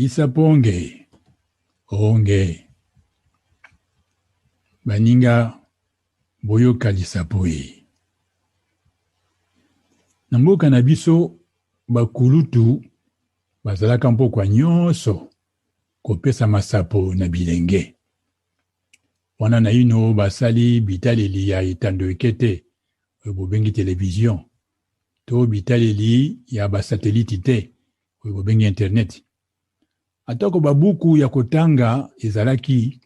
Isaponge onge baninga boyoka lisapo ye. Na mboka na biso bakulutu bazalaka mpokwa nyonso kopesa masapo na bilenge. Wana naino basali bitaleli ya etando eke te oyo bobengi television to bitaleli ya basateliti te oyo bobengi internet. Atako babuku ya kotanga ezalaki,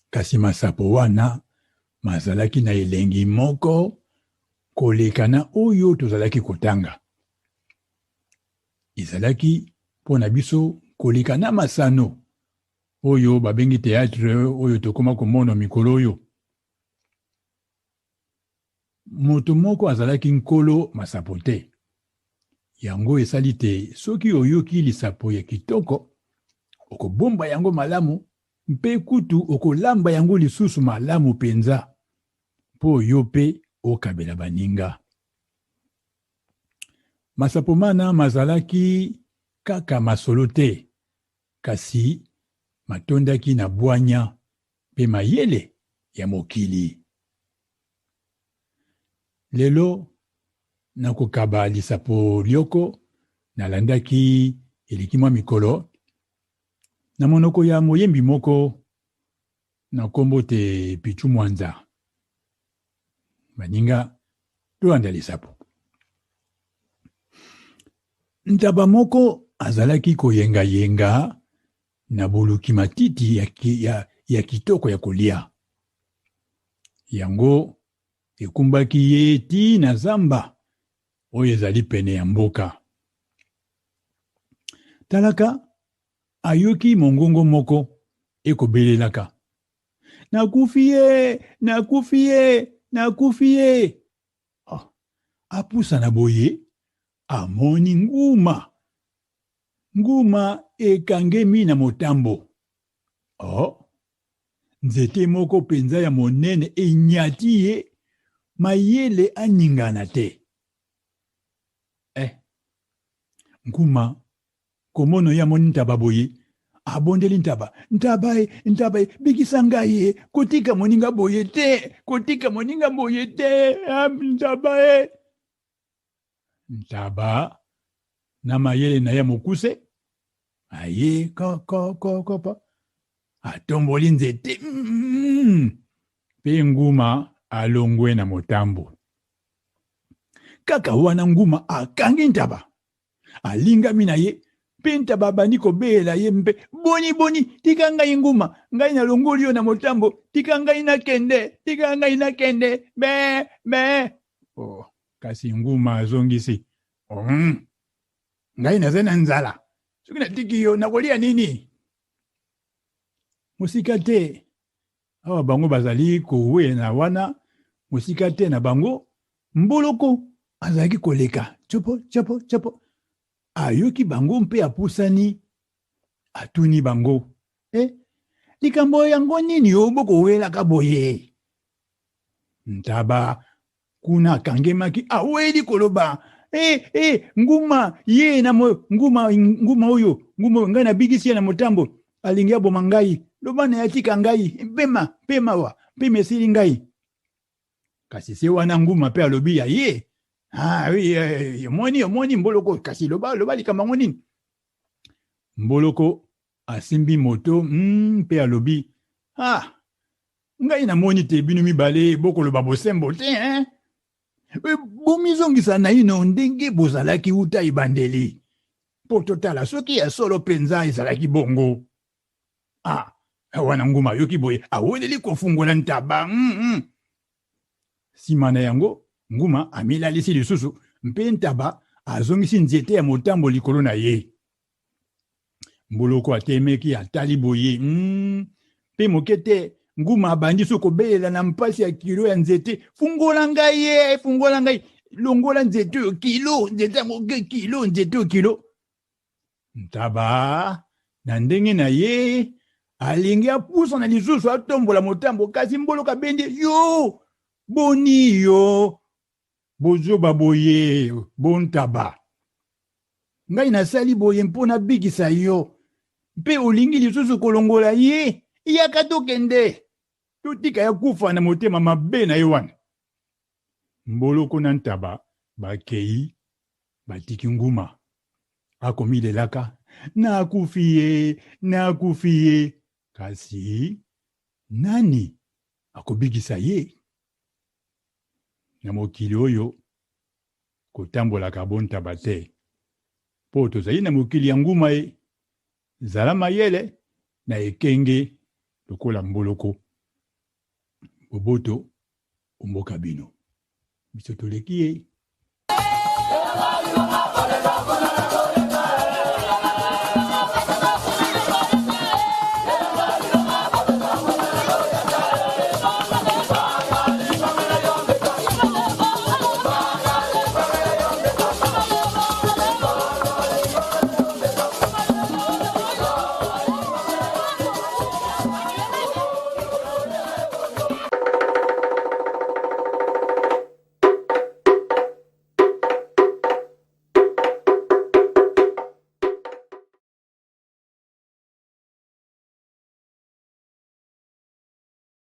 kasi masapo wana mazalaki na elengi moko koleka na oyo tozalaki kotanga. Ezalaki mpo na biso koleka na masano oyo babengi theatre oyo tokoma komona mikolo oyo. Moto moko azalaki nkolo masapo te. Yango esali te soki oyoki lisapo ya kitoko, okobomba yango malamu mpe kutu okolamba yango lisusu malamu mpenza mpo yo mpe okabela baninga. Masapo mana mazalaki kaka masolo te, kasi matondaki na bwanya mpe mayele ya mokili. Lelo nakokaba lisapo lyoko nalandaki eleki mwa mikolo na monoko ya moyembi moko na nkombo te Pichu Mwanza. Baninga, tolanda lisapo. Ntaba moko azalaki koyengayenga na boluki matiti ya, ya, ya kitoko ya kolia. Yango ekumbaki ye tii na zamba oyo ezali pene ya mboka. Talaka, ayoki mongongo moko ekobelelaka, Nakufi ye! Nakufi ye! Nakufi ye! Oh, apusana boye, amoni nguma. Nguma ekangemi na motambo. Oh, nzete moko mpenza ya monene enyati ye, mayele aningana te. Eh, nguma komono ye amoni ntaba boye, abondeli ntaba, ntaba e, ntaba e, bikisa ngai e, kotika moninga boye te, kotika moninga boye te, ah, ntaba e. Ntaba na mayele na ye mokuse aye kokokokopa atomboli nzete mpe nguma alongwe na motambo. Kaka wana nguma akangi ntaba, alingami na ye mpe ntaba abandi kobelela ye mpe boni boni, tika ngai nguma, ngai nalongoli yo na motambo, tika ngai nakende, tika ngai nakende, be be. Oh, kasi nguma azongisi, ngai nazali na nzala, soki natiki yo nakolia nini? Mosika te awa bango bazali kowela wana, mosika te na bango, mboloko azalaki koleka tsopo tsopo tsopo, ayoki bango mpe apusani, atuni bango, e, likambo yango nini yo bokowelaka boye? Ntaba kuna akangemaki, aweli koloba, e, e, nguma ye na mo, nguma, nguma oyo, nguma oyo ngai nabikisi ye na motambo, alingi aboma ngai, loba na ye atika ngai, mpema, mpe mawa, mpema esili ngai. Kasi se wana nguma mpe alobi ya ye, ah, oui, eh, omoni, omoni mboloko, kasi loba, loba likambo yango nini? Mboloko asimbi moto mpe alobi, ah, ngai namoni te bino mibale bokoloba bosembo te, hein? Bomizongisa naino ndenge bozalaki uta ebandeli, mpo totala soki ya solo mpenza ezalaki bongo. Ah, wana nguma ayoki boye, aweleli kofungola ntaba. Nsima na yango, nguma amilalisi lisusu, mpe ntaba azongisi nzete ya motambo likolo na ye. Mboloko atemeki, atali boye, mpe moke te nguma abandi so kobelela na mpasi ya kilo ya nzete, fungola ngai ye, fungola ngai, longola nzete oyo kilo, nzete yango kilo, nzete oyo kilo. Ntaba na ndenge na ye alingi apusana lisusu atombola motambo, kasi mboloko abendi yo, boni yo bozoba boye bontaba. Ngai nasali boye mpo nabikisa yo, mpe olingi lisusu kolongola ye? Yaka tokende, totika ye akufa na motema mabe na ye wana. Mboloko na ntaba bakei, batiki nguma. Akomilelaka, Nakufi ye, nakufi ye! Kasi nani akobikisa ye? Na mokili oyo, kotambolaka bo ntaba te, mpo tozali na mokili ya nguma ye. Zala mayele na ekenge lokola mboloko. Boboto omboka bino. Biso toleki ye.